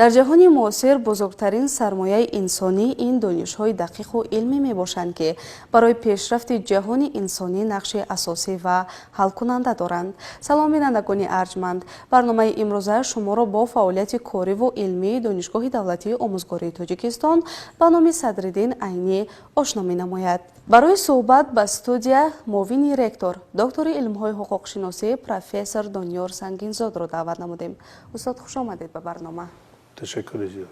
Дар ҷаҳони муосир бузургтарин сармояи инсонӣ ин донишҳои дақиқу илмӣ мебошанд, ки барои пешрафти ҷаҳони инсонӣ нақши асосӣ ва ҳалкунанда доранд. Салом, бинандагони арҷманд! Барномаи имрӯза шуморо бо фаъолияти кориву илмии Донишгоҳи давлатии омӯзгории Тоҷикистон ба номи Садриддин Айнӣ ошно менамояд. Барои суҳбат ба студия муовини ректор, доктори илмҳои ҳуқуқшиносӣ, профессор Дониёр Сангинзодро даъват намудем. Устод, хуш омадед ба барнома. Ташаккури зиёд.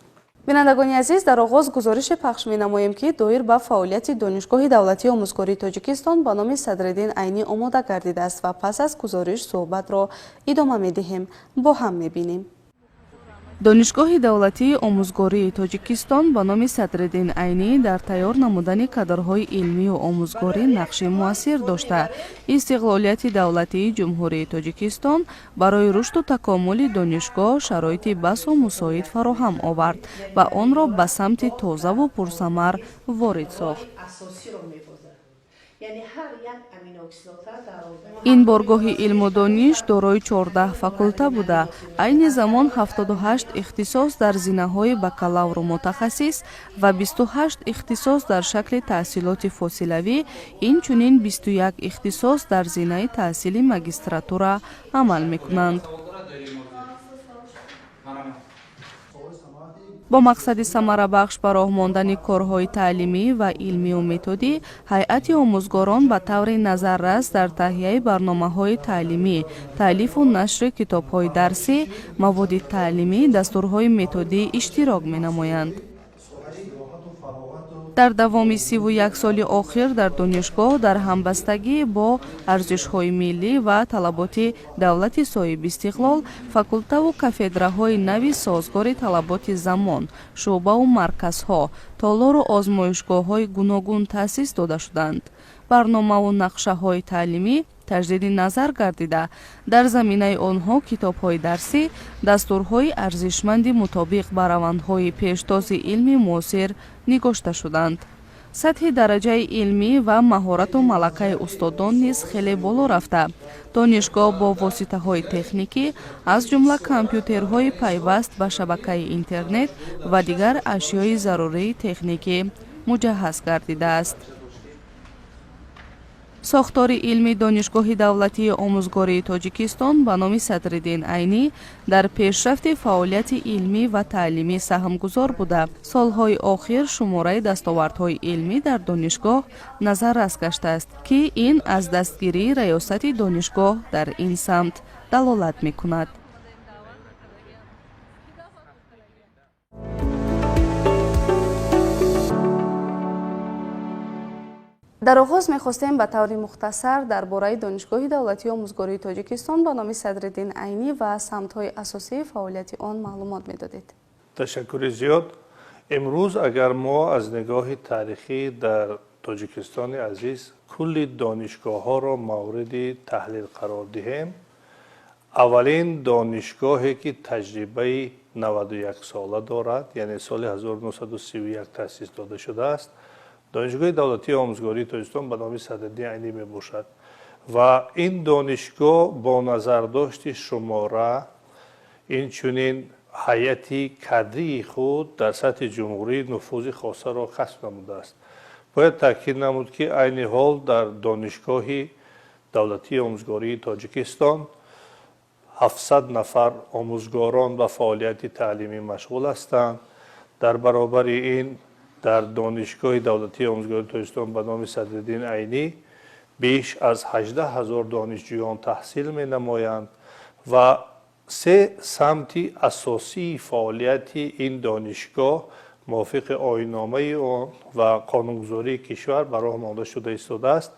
Бинандагони азиз, дар оғоз гузорише пахш менамоем, ки доир ба фаъолияти Донишгоҳи давлатии омӯзгории Тоҷикистон ба номи Садриддин Айнӣ омода гардидааст ва пас аз гузориш суҳбатро идома медиҳем. Бо ҳам мебинем. Донишгоҳи давлатии омӯзгории Тоҷикистон ба номи Садриддин Айнӣ дар тайёр намудани кадрҳои илмию омӯзгорӣ нақши муассир дошта, истиқлолияти давлатии Ҷумҳурии Тоҷикистон барои рушду такомули донишгоҳ шароити басо мусоид фароҳам овард ва онро ба самти тозаву пурсамар ворид сохт. Ин боргоҳи илму дониш дорои 14 факулта буда, айни замон 78 ихтисос дар зинаҳои бакалавру мутахассис ва 28 ихтисос дар шакли таҳсилоти фосилавӣ, инчунин 21 ихтисос дар зинаи таҳсили магистратура амал мекунанд. Бо мақсади самарабахш ба роҳ мондани корҳои таълимӣ ва илмию методӣ, ҳайати омӯзгорон ба таври назаррас дар таҳияи барномаҳои таълимӣ, таълифу нашри китобҳои дарсӣ, маводи таълимӣ, дастурҳои методӣ иштирок менамоянд. Дар давоми 31 соли охир дар донишгоҳ дар ҳамбастагӣ бо арзишҳои миллӣ ва талаботи давлати соҳибистиқлол факултаву кафедраҳои нави созгори талаботи замон, шӯъбаву марказҳо, толору озмоишгоҳҳои гуногун таъсис дода шуданд. Барномаву нақшаҳои таълимӣ таҷдиди назар гардида, дар заминаи онҳо китобҳои дарсӣ, дастурҳои арзишманди мутобиқ ба равандҳои пештози илми муосир нигошта шуданд. Сатҳи дараҷаи илмӣ ва маҳорату малакаи устодон низ хеле боло рафта, донишгоҳ бо воситаҳои техникӣ, аз ҷумла компютерҳои пайваст ба шабакаи интернет ва дигар ашёи зарурии техникӣ муҷаҳҳаз гардидааст. Сохтори илми Донишгоҳи давлатии омӯзгории Тоҷикистон ба номи Садриддин Айнӣ дар пешрафти фаъолияти илмӣ ва таълимӣ саҳмгузор буда, солҳои охир шумораи дастовардҳои илмӣ дар донишгоҳ назаррас гаштааст, ки ин аз дастгирии раёсати донишгоҳ дар ин самт далолат мекунад. Дар оғоз мехостем ба таври мухтасар дар бораи Донишгоҳи давлатии омӯзгории Тоҷикистон ба номи Садриддин Айнӣ ва самтҳои асосии фаъолияти он маълумот медодед. Ташаккури зиёд. Имрӯз агар мо аз нигоҳи таърихӣ дар Тоҷикистони азиз кулли донишгоҳҳоро мавриди таҳлил қарор диҳем, аввалин донишгоҳе ки таҷрибаи 91 сола дорад, яъне соли 1931 таъсис дода шудааст, Донишгоҳи давлатии омӯзгории Тоҷикистон ба номи Садриддин Айнӣ мебошад. Ва ин донишгоҳ бо назардошти шумора, инчунин ҳайати кадрии худ дар сатҳи ҷумҳурӣ нуфузи хосаро касб намудааст. Бояд таъкид намуд, ки айни ҳол дар Донишгоҳи давлатии омӯзгории Тоҷикистон 700 нафар омӯзгорон ба фаъолияти таълимӣ машғул ҳастанд. Дар баробари ин дар Донишгоҳи давлатии омӯзгории Тоҷикистон ба номи Садриддин Айнӣ беш аз 18 ҳазор донишҷӯён таҳсил менамоянд ва се самти асосии фаъолияти ин донишгоҳ мувофиқи оинномаи он ва қонунгузории кишвар ба роҳ монда шуда истодааст.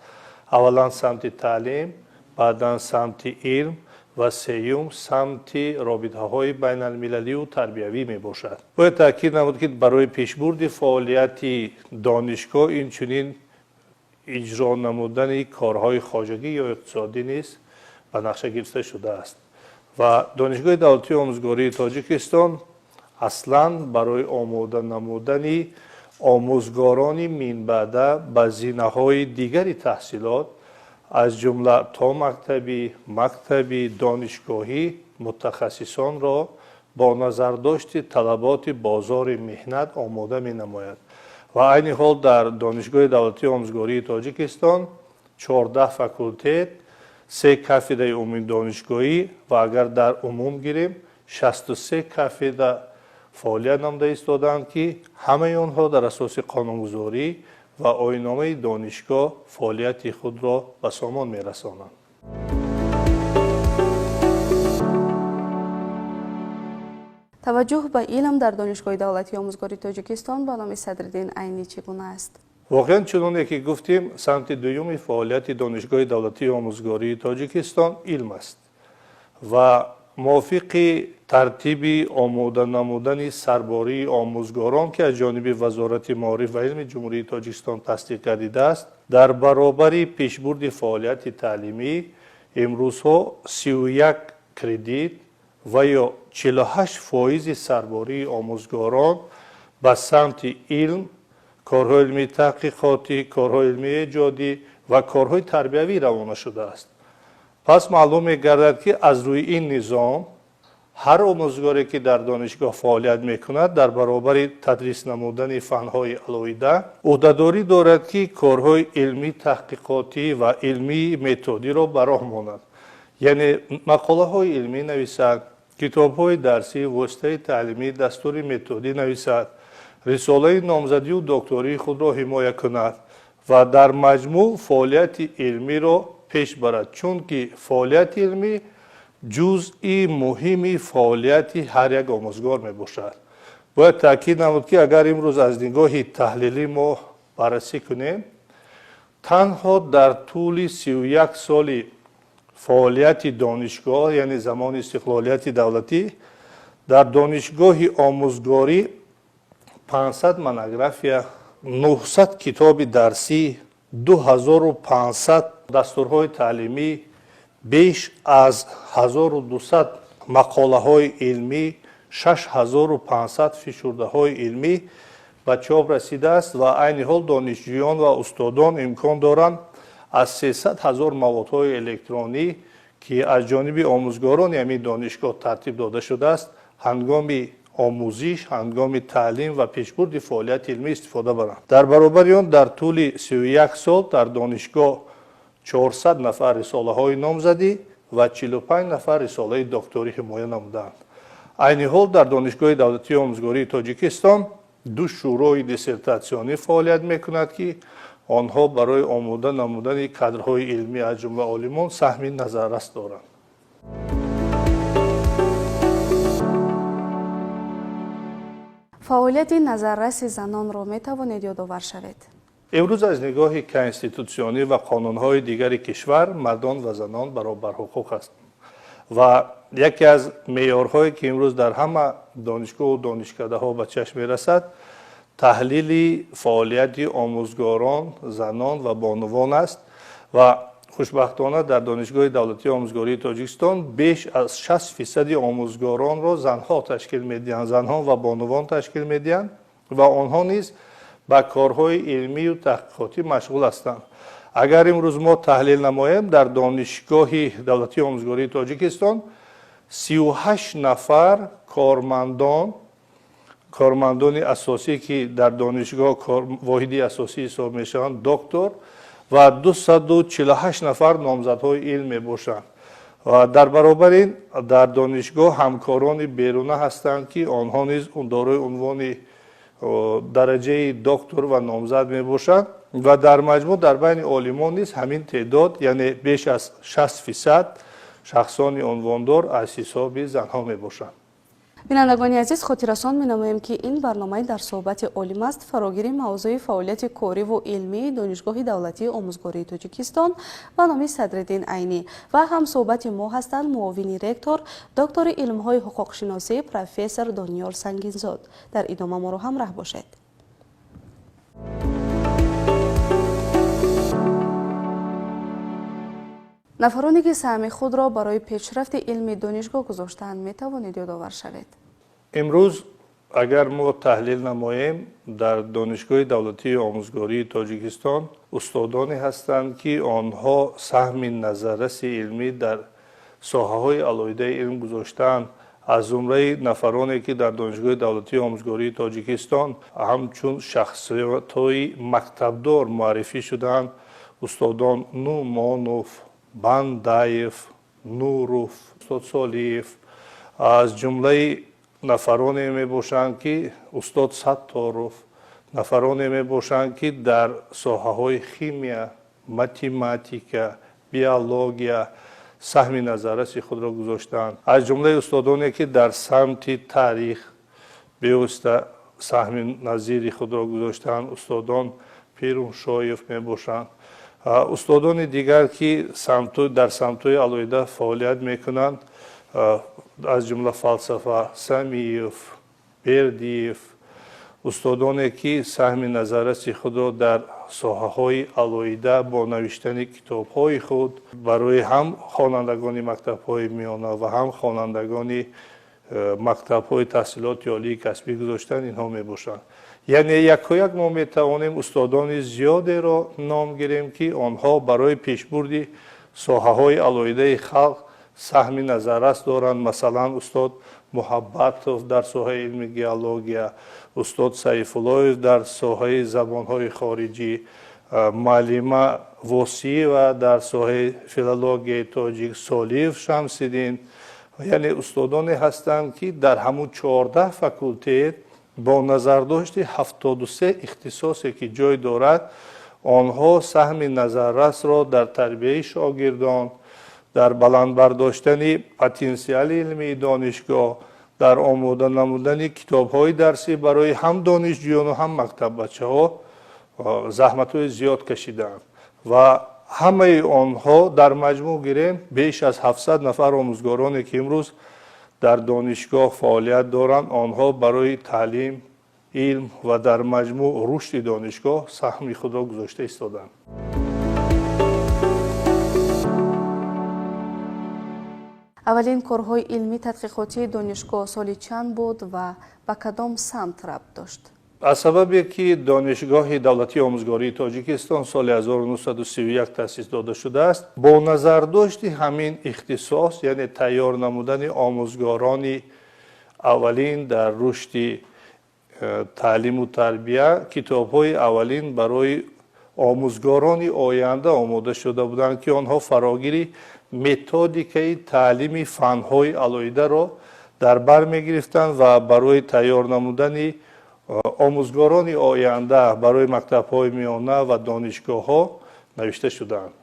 Аввалан самти таълим, баъдан самти илм ва сеюм самти робитаҳои байналмилалию тарбиявӣ мебошад. Бояд таъкид намуд, ки барои пешбурди фаъолияти донишгоҳ инчунин иҷро намудани корҳои хоҷагӣ ё иқтисодӣ низ ба нақша гирифта шудааст. Ва Донишгоҳи давлатии омӯзгории Тоҷикистон аслан барои омода намудани омӯзгорони минбаъда ба зинаҳои дигари таҳсилот, аз ҷумла то мактабӣ, мактабӣ, донишгоҳӣ мутахассисонро бо назардошти талаботи бозори меҳнат омода менамояд. Ва айни ҳол дар Донишгоҳи давлатии омӯзгории Тоҷикистон 14 факултет, 3 кафедраи умумидонишгоҳӣ ва агар дар умум гирем 63 кафедра фаъолият намуда истодаанд, ки ҳамаи онҳо дар асоси қонунгузорӣ ва оинномаи донишгоҳ фаъолияти худро ба сомон мерасонанд. Таваҷҷӯҳ ба илм дар Донишгоҳи давлатии омӯзгории Тоҷикистон ба номи Садриддин Айнӣ чӣ гуна аст? Воқеан, чуноне ки гуфтем, самти дуюми фаъолияти Донишгоҳи давлатии омӯзгории Тоҷикистон илм аст ва мувофиқи тартиби омода намудани сарбории омӯзгорон, ки аз ҷониби Вазорати маориф ва илми Ҷумҳурии Тоҷикистон тасдиқ гардидааст, дар баробари пешбурди фаъолияти таълимӣ имрӯзҳо 31 кредит ва ё 48% сарбории омӯзгорон ба самти илм, корҳои илмии таҳқиқотӣ, корҳои илмии эҷодӣ ва корҳои тарбиявӣ равона шудааст. Пас маълум мегардад, ки аз рӯи ин низом ҳар омӯзгоре, ки дар донишгоҳ фаъолият мекунад, дар баробари тадрис намудани фанҳои алоҳида ӯҳдадорӣ дорад, ки корҳои илмии таҳқиқотӣ ва илмии методиро ба роҳ монад, яъне мақолаҳои илмӣ нависад, китобҳои дарсӣ, воситаи таълимӣ, дастури методӣ нависад, рисолаи номзадию доктории худро ҳимоя кунад ва дар маҷмӯъ фаъолияти илмиро пеш барад, чунки фаъолияти илмӣ ҷузъи муҳими фаъолияти ҳар як омӯзгор мебошад. Бояд таъкид намуд, ки агар имрӯз аз нигоҳи таҳлилӣ мо баррасӣ кунем, танҳо дар тӯли 31 соли фаъолияти донишгоҳ, яъне замони истиқлолияти давлатӣ, дар донишгоҳи омӯзгорӣ 500 монография, 900 китоби дарсӣ, 2500 дастурҳои таълимӣ, беш аз 1200 мақолаҳои илмӣ, 6500 фишурдаҳои илмӣ ба чоп расидааст ва айни ҳол донишҷӯён ва устодон имкон доранд аз 300 ҳазор маводҳои электронӣ, ки аз ҷониби омӯзгорони ҳамин донишгоҳ тартиб дода шудааст, ҳангоми омӯзиш, ҳангоми таълим ва пешбурди фаъолияти илмӣ истифода баранд. Дар баробари он дар тӯли 31 сол дар донишгоҳ 400 нафар рисолаҳои номзадӣ ва 45 нафар рисолаи докторӣ ҳимоя намуданд. Айни ҳол дар Донишгоҳи давлатии омӯзгории Тоҷикистон ду шӯрои диссертатсионӣ фаъолият мекунад, ки онҳо барои омода намудани кадрҳои илмӣ, аз ҷумла олимон, саҳми назаррас доранд. Фаъолияти назарраси занонро метавонед ёдовар шавед? Имрӯз аз нигоҳи конститутсионӣ ва қонунҳои дигари кишвар мардон ва занон баробарҳуқуқ ҳастанд ва яке аз меъёрҳое, ки имрӯз дар ҳама донишгоҳу донишкадаҳо ба чашм мерасад, таҳлили фаъолияти омӯзгорон, занон ва бонувон аст ва хушбахтона дар Донишгоҳи давлатии омӯзгории Тоҷикистон беш аз 60% омӯзгоронро занҳо ташкил медиҳанд, занҳо ва бонувон ташкил медиҳанд ва онҳо низ ба корҳои илмию таҳқиқотӣ машғул ҳастанд. Агар имрӯз мо таҳлил намоем, дар Донишгоҳи давлатии омӯзгории Тоҷикистон 38 нафар кормандони асосӣ, ки дар донишгоҳ воҳиди асосӣ ҳисоб мешаванд, доктор ва 248 нафар номзадҳои илм мебошанд. Ва дар баробари ин дар донишгоҳ ҳамкорони беруна ҳастанд, ки онҳо низ дорои унвони дараҷаи доктор ва номзад мебошанд ва дар маҷмӯъ дар байни олимон низ ҳамин теъдод, яъне беш аз 60% шахсони унвондор аз ҳисоби занҳо мебошанд. Бинандагони азиз, хотиррасон менамоем, ки ин барномаи дар суҳбати олим аст, фарогири мавзӯи фаъолияти кориву илмии Донишгоҳи давлатии омӯзгории Тоҷикистон ба номи Садриддин Айнӣ ва ҳамсуҳбати мо ҳастанд муовини ректор, доктори илмҳои ҳуқуқшиносӣ, профессор Дониёр Сангинзод. Дар идома моро ҳамраҳ бошед. Нафароне, ки саҳми худро барои пешрафти илми донишгоҳ гузоштаанд, метавонед ёдовар шавед? Имрӯз агар мо таҳлил намоем, дар Донишгоҳи давлатии омӯзгории Тоҷикистон устодоне ҳастанд, ки онҳо саҳми назарраси илмӣ дар соҳаҳои алоҳидаи илм гузоштаанд. Аз зумраи нафароне, ки дар Донишгоҳи давлатии омӯзгории Тоҷикистон ҳамчун шахсиятҳои мактабдор муаррифӣ шудаанд, устодон Нумонов, Бандаев, Нуров, устод Солиев, аз ҷумлаи нафароне мебошанд, ки устод Сатторов, нафароне мебошанд, ки дар соҳаҳои химия, математика, биология саҳми назарраси худро гузоштаанд. Аз ҷумлаи устодоне, ки дар самти таърих бевосита саҳми назири худро гузоштаанд, устодон Пирумшоев мебошанд. Устодони дигар, ки дар самтҳои алоҳида фаъолият мекунанд, аз ҷумла фалсафа, Самиев, Бердиев, устодоне, ки саҳми назарраси худро дар соҳаҳои алоҳида бо навиштани китобҳои худ барои ҳам хонандагони мактабҳои миёна ва ҳам хонандагони мактабҳои таҳсилоти олии касбӣ гузоштанд, инҳо мебошанд. Яъне якояк мо метавонем устодони зиёдеро ном гирем, ки онҳо барои пешбурди соҳаҳои алоҳидаи халқ саҳми назаррас доранд. Масалан, устод Муҳаббатов дар соҳаи илми геология, устод Сайфуллоев дар соҳаи забонҳои хориҷӣ, муаллима Восиева дар соҳаи филологияи тоҷик, Солиев Шамсиддин. Яъне устодоне ҳастанд, ки дар ҳамун 14 факултет бо назардошти 73 ихтисосе, ки ҷой дорад, онҳо саҳми назаррасро дар тарбияи шогирдон, дар баланд бардоштани потенсиали илмии донишгоҳ, дар омода намудани китобҳои дарсӣ барои ҳам донишҷӯёну ҳам мактаббачаҳо заҳматҳои зиёд кашидаанд. Ва ҳамаи онҳо дар маҷмӯъ гирем беш аз 700 нафар омӯзгороне, ки имрӯз дар донишгоҳ фаъолият доранд, онҳо барои таълим, илм ва дар маҷмӯъ рушди донишгоҳ саҳми худро гузошта истоданд. Аввалин корҳои илмӣ тадқиқотии донишгоҳ соли чанд буд ва ба кадом самт рабт дошт? Аз сабабе ки Донишгоҳи давлатии омӯзгории Тоҷикистон соли 1931 таъсис дода шудааст, бо назардошти ҳамин ихтисос, яъне тайёр намудани омӯзгорони аввалин дар рушди таълиму тарбия, китобҳои аввалин барои омӯзгорони оянда омода шуда буданд, ки онҳо фарогири методикаи таълими фанҳои алоҳидаро дар бар мегирифтанд ва барои тайёр намудани омӯзгорони оянда барои мактабҳои миёна ва донишгоҳҳо навишта шудаанд.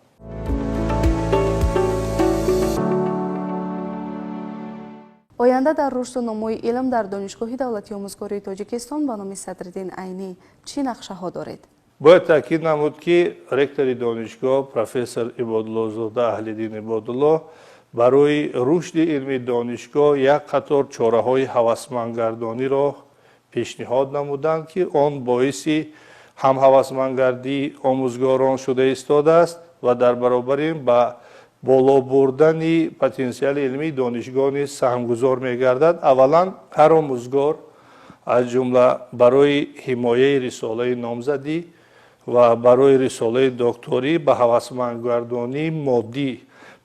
Оянда дар рушду нумӯи илм дар Донишгоҳи давлатии омӯзгории Тоҷикистон ба номи Садриддин Айнӣ чӣ нақшаҳо доред? Бояд таъкид намуд, ки ректори донишгоҳ профессор Ибодуллозода Аҳлиддин Ибодулло барои рушди илми донишгоҳ як қатор чораҳои ҳавасмандгардониро пешниҳод намуданд, ки он боиси ҳам ҳавасмандгардии омӯзгорон шуда истодааст ва дар баробари ин ба боло бурдани потенсиали илмии донишгоҳ низ саҳмгузор мегардад. Аввалан, ҳар омӯзгор аз ҷумла барои ҳимояи рисолаи номзадӣ ва барои рисолаи докторӣ ба ҳавасмандгардонии моддӣ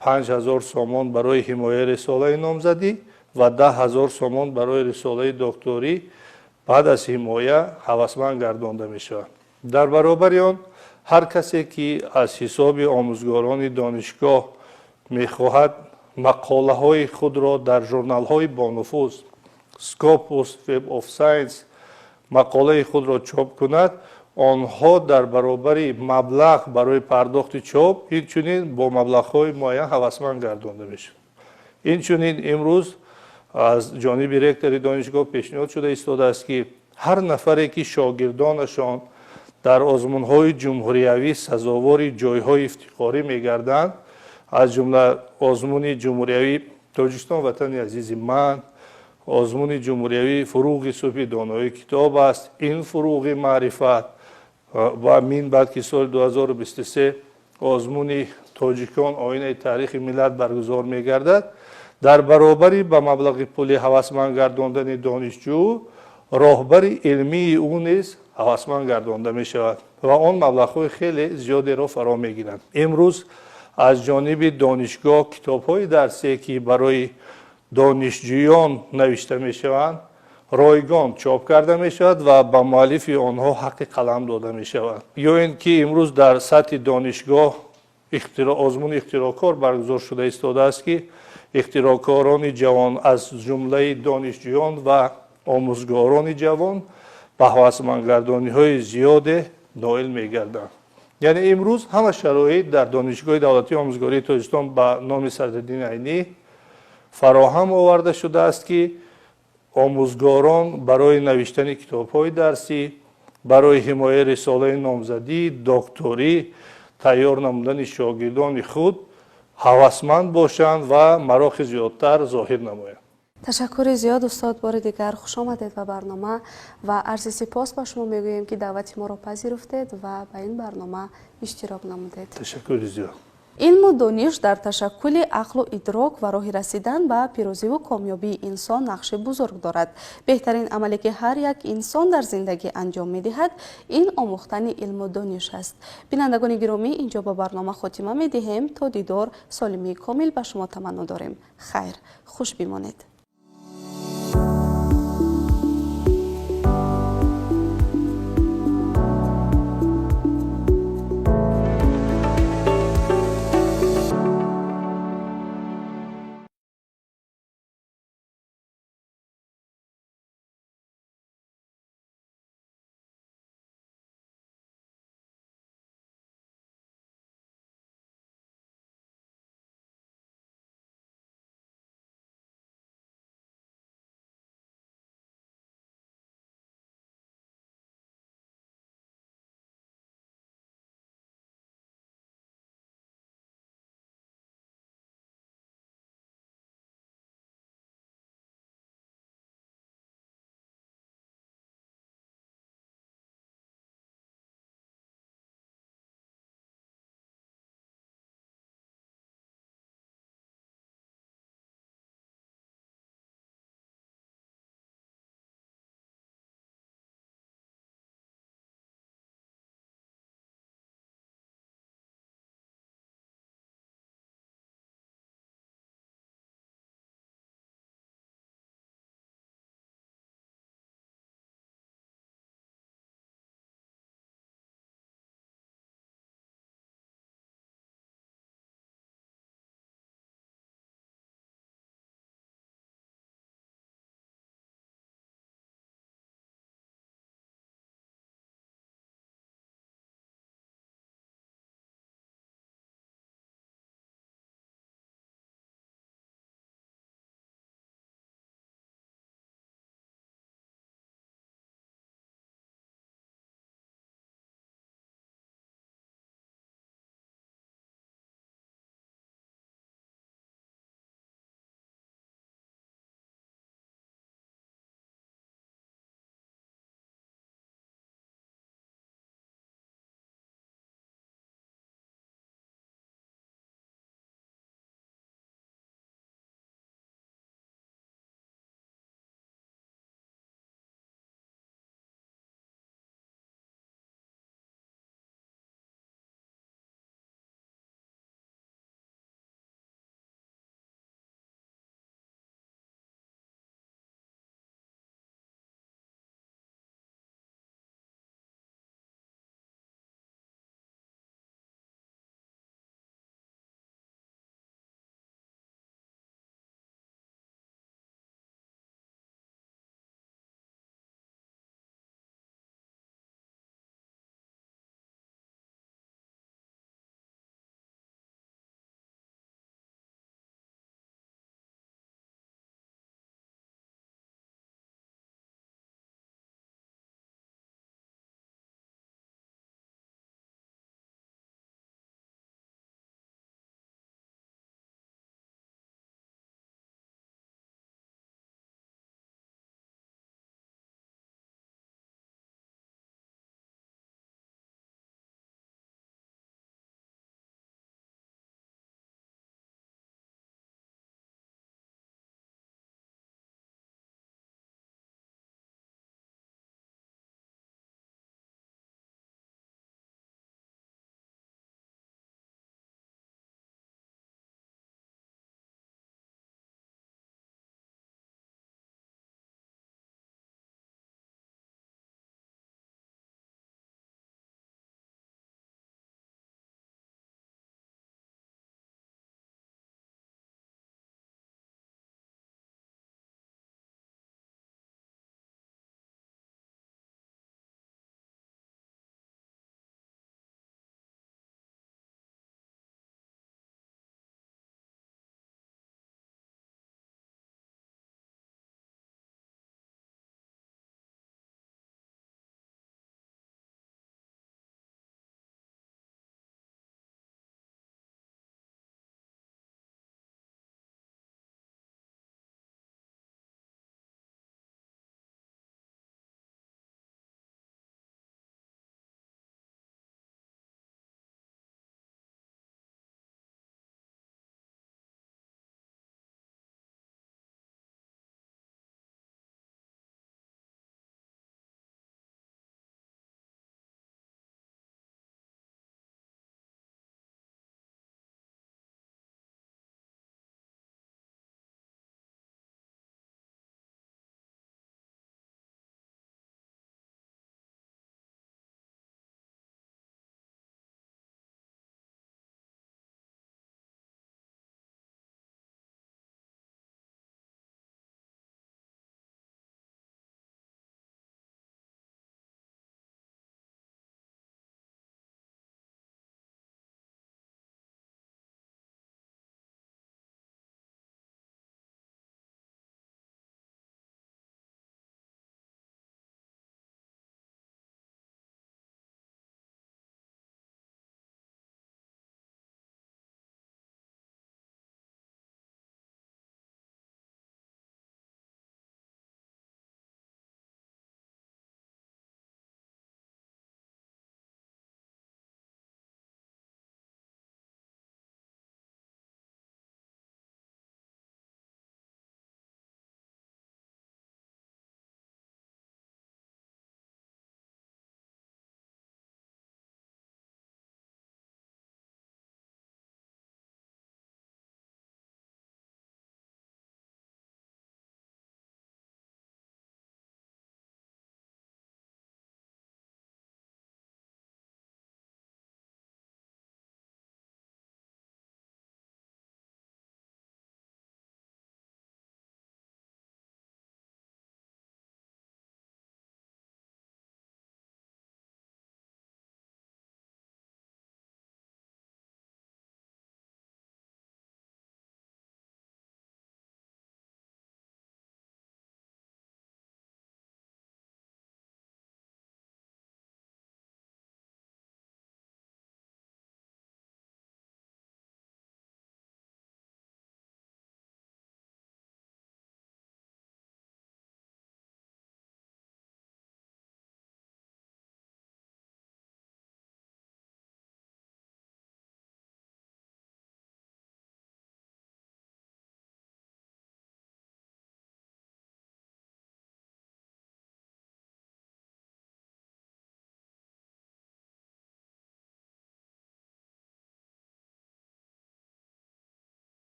5000 сомон барои ҳимояи рисолаи номзадӣ ва 10 000 сомон барои рисолаи докторӣ баъд аз ҳимоя ҳавасманд гардонда мешавад. Дар баробари он, ҳар касе, ки аз ҳисоби омӯзгорони донишгоҳ мехоҳад мақолаҳои худро дар журналҳои бонуфуз Scopus, Web of Science мақолаи худро чоп кунад, онҳо дар баробари маблағ барои пардохти чоп инчунин бо маблағҳои муайян ҳавасманд гардонда мешавад. Инчунин имрӯз аз ҷониби ректори донишгоҳ пешниҳод шуда истодааст, ки ҳар нафаре, ки шогирдонашон дар озмунҳои ҷумҳуриявӣ сазовори ҷойҳои ифтихорӣ мегарданд, аз ҷумла озмуни ҷумҳуриявӣ «Тоҷикистон ватани азизи ман», озмуни ҷумҳуриявӣ «Фуруғи субҳи донои китоб аст», ин фуруғи маърифат ва мин баъд ки соли 2023 озмуни «Тоҷикон оинаи таърихи миллат» баргузор мегардад, дар баробари ба маблағи пули ҳавасманд гардондани донишҷӯ, роҳбари илмии ӯ низ ҳавасманд гардонда мешавад ва он маблағҳои хеле зиёдеро фаро мегиранд. Имрӯз аз ҷониби донишгоҳ китобҳои дарсие, ки барои Донишҷӯён навишта мешаванд, ройгон чоп карда мешавад ва ба муаллифи онҳо ҳаққи қалам дода мешавад. Ё ин ки имрӯз дар сатҳи донишгоҳ озмуни ихтироъкор баргузор шуда истодааст, ки ихтироъкорони ҷавон аз ҷумлаи донишҷӯён ва омӯзгорони ҷавон ба ҳавасмандгардониҳои зиёде ноил мегарданд. Яъне имрӯз ҳама шароит дар Донишгоҳи давлатии омӯзгории Тоҷикистон ба номи Садриддини Айнӣ фароҳам оварда шудааст, ки омӯзгорон барои навиштани китобҳои дарсӣ, барои ҳимояи рисолаи номзадӣ, докторӣ, тайёр намудани шогирдони худ ҳавасманд бошанд ва мароқи зиёдтар зоҳир намоянд. Ташаккури зиёд, устод. Бори дигар хуш омадед ба барнома ва арзи сипос ба шумо мегӯем, ки даъвати моро пазируфтед ва ба ин барнома иштирок намудед. Ташаккури зиёд. Илму дониш дар ташаккули ақлу идрок ва роҳи расидан ба пирӯзиву комёбии инсон нақши бузург дорад. Беҳтарин амале, ки ҳар як инсон дар зиндагӣ анҷом медиҳад, ин омӯхтани илму дониш аст. Бинандагони гиромӣ, инҷо ба барнома хотима медиҳем. То дидор солимии комил ба шумо таманно дорем. Хайр, хуш бимонед.